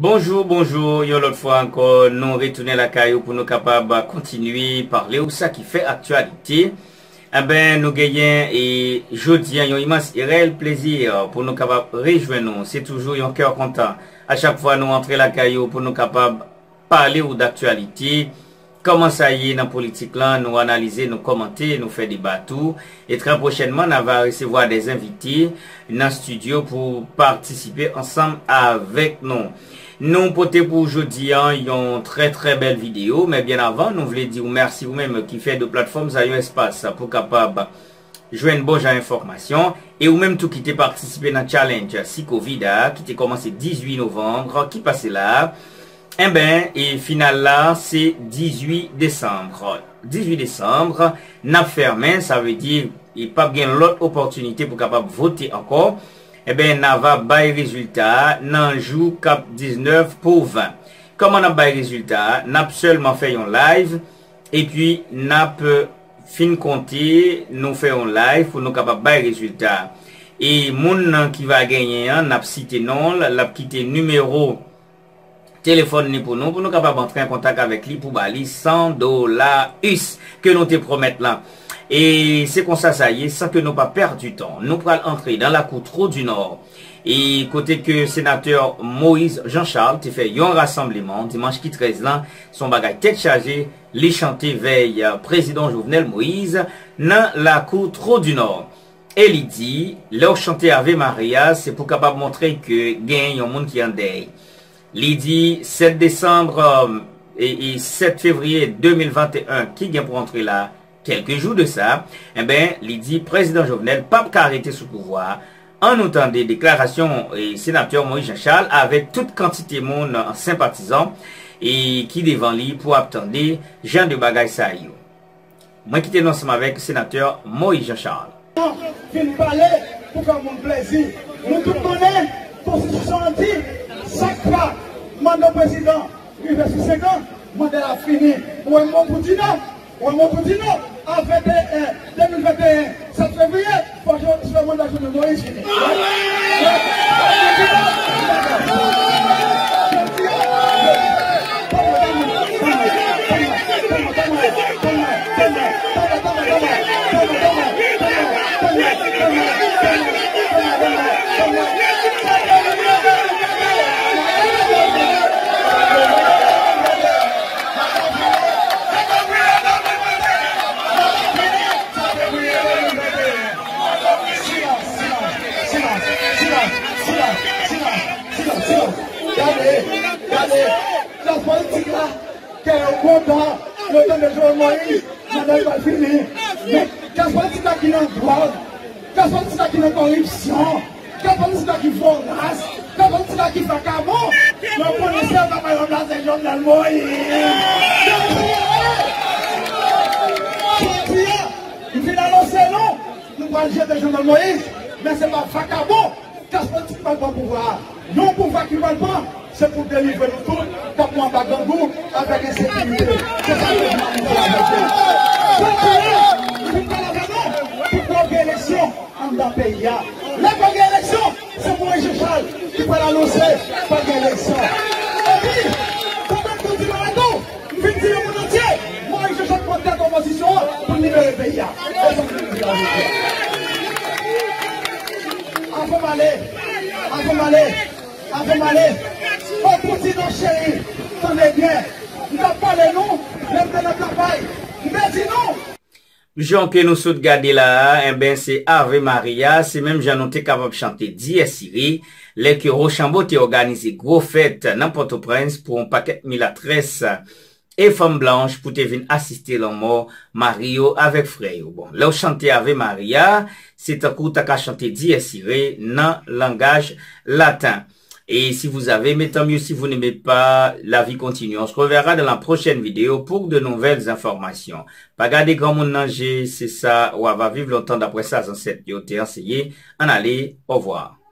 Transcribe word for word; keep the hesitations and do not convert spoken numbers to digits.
Bonjou, bonjou, yon lòt fwa ankò, nou retounen lakay ou pou nou kapab kontinye pale ou sa ki fè aktyalite. Enben, nou genyen, e, jodi a yon imans e reyèl plezi pou nou kapab rejwenn ou. Se toujou yon kè kontan a chak fwa nou antre lakay ou pou nou kapab pale ou daktyalite. Kòman sa ye nan politik lan, nou analize, nou kòmante, nou fè deba tou. E trè pwochènman, n a va resevwa de envite nan estidyo pou patisipe ansanm avèk nou. Nou pote pou jodi a yon trè, trè bèl videyo, men byen avan, nou vle di w mèsi ou menm ki fè de platfòm sa yon espas pou kapab jwenn bon jan enfòmasyon, e ou menm tou ki te patisipe nan challenge si kovid a, ki te kòmanse dizuit novanm ki pase la a, enben, e final la, se dizuit desanm. Dizuit desanm, n ap fèmen, sa vle di, e p ap gen lòt opòtinite pou kapab vote ankò. Enben, n a va bay rezilta a nan jou k ap diznèf pou ven. Kòman n ap bay rezilta a? N ap sèlman fè yon live, epi n ap, eh, fin konte, nou fè yon live pou nou kapab bay rezilta a. E moun nan ki va genyen an, n ap site non l, l ap kite nimewo telefòn li pou nou, pou nou kapab antre an kontak avèk li pou ba li san dola us ke nou te pwomèt lan. E se konsa sa ye, san ke nou pa pèdi tan, nou pral antre dans la cour Trou du Nord. E kote ke senatè Moïse Jean Charles te fè yon rasanbleman dimanch ki trèz lan, se yon bagay tèt chaje, li chante vèy, eh, prezidan Jovenel Moïse nan lakou Trou du Nord. E li di, lè w chante Ave Maria, se pou kapab montre ke gen yon moun ki an dèy. Li di, sèt desanm, e, e sèt fevriye de mil venteyen ki gen pou antre la, kèlke jou de sa, enben, li di, prezidan Jovenel p ap ka rete sou pouvwa a. An nou tande deklarasyon, e, senatè Moïse Jean Charles avèk tout kantite moun, e, senpatizan, e ki devan li pou ap tande jan de bagay sa yo. Mwen kite nou ansanm avèk senatè Moïse Jean Charles. Vin pale pou fè moun plezi. Nou tout konnen, konstitisyon an di, sak pa manda prezidan rive sou senk an, manda l ap fini. Ou wè m bon pou di non? Ou wè m bon pou di non? A venteyen, de mil venteyen, sèt fevriye, fò Jovenel Moïse vini. Silans, silans, silans, silans, silans, silans, silans, silans, silans. Gade, gade, klas politik la, kè yo kontan, yo tande Jovenel Moïse, manda yo pral fini. Men klas politik la ki nan dwòg, klas politik la ki nan kòripsyon, klas politik la ki voras, klas politik la ki vakabon, yo konnen sèl bagay yo plase Jovenel Moïse. Jodi a, m vin anonse nou, nou pral jete Jovenel Moïse, men se pa vakabon klas politik ki pral pran pouvwa a. Yon pouvwa ki pral pran, se pou delivre nou tout k ap mò anba grangou avèk ensekirite. Se sa ke nou vin anonse avèk nou. Jodi a, nou vin pale avè nou pou pral gen eleksyon anndan peyi a. Lè pral gen eleksyon, se Moïse Jean Charles ki pral anonse pral gen eleksyon. Epi, fò mwen tou di bagay tou, m vin di lemonn antye, Moïse Jean Charles pran tèt opozisyon an pou n libere peyi a. E sa m vin di la jodi a. Avan m ale, avan m ale, avan m ale, o Poutine cheri, tande byen, m t ap pale nou, lè m te nan kanpay, m te di nou, Jan ke nou sot gade la a, enben, se Ave Maria, se menm jan nou te kapab chante Dies Irae, lè ke Rochambeau te òganize gwo fèt nan Pòtoprens pou yon pakèt milatrès e fanm blanch pou te vin asiste lanmò mari yo avèk frè yo. Bon, lè w chante Ave Maria, se tankou w ta ka chante Dies Irae nan langaj laten. Et si vous avez aimé, tant mieux. Si vous n'aimez pas, la vie continue. On se reverra dans la prochaine vidéo pour de nouvelles informations. Pa gade granmoun nan je, se sa w a va viv lontan, daprè sa zansèt yo te anseye. Ann ale, au revoir.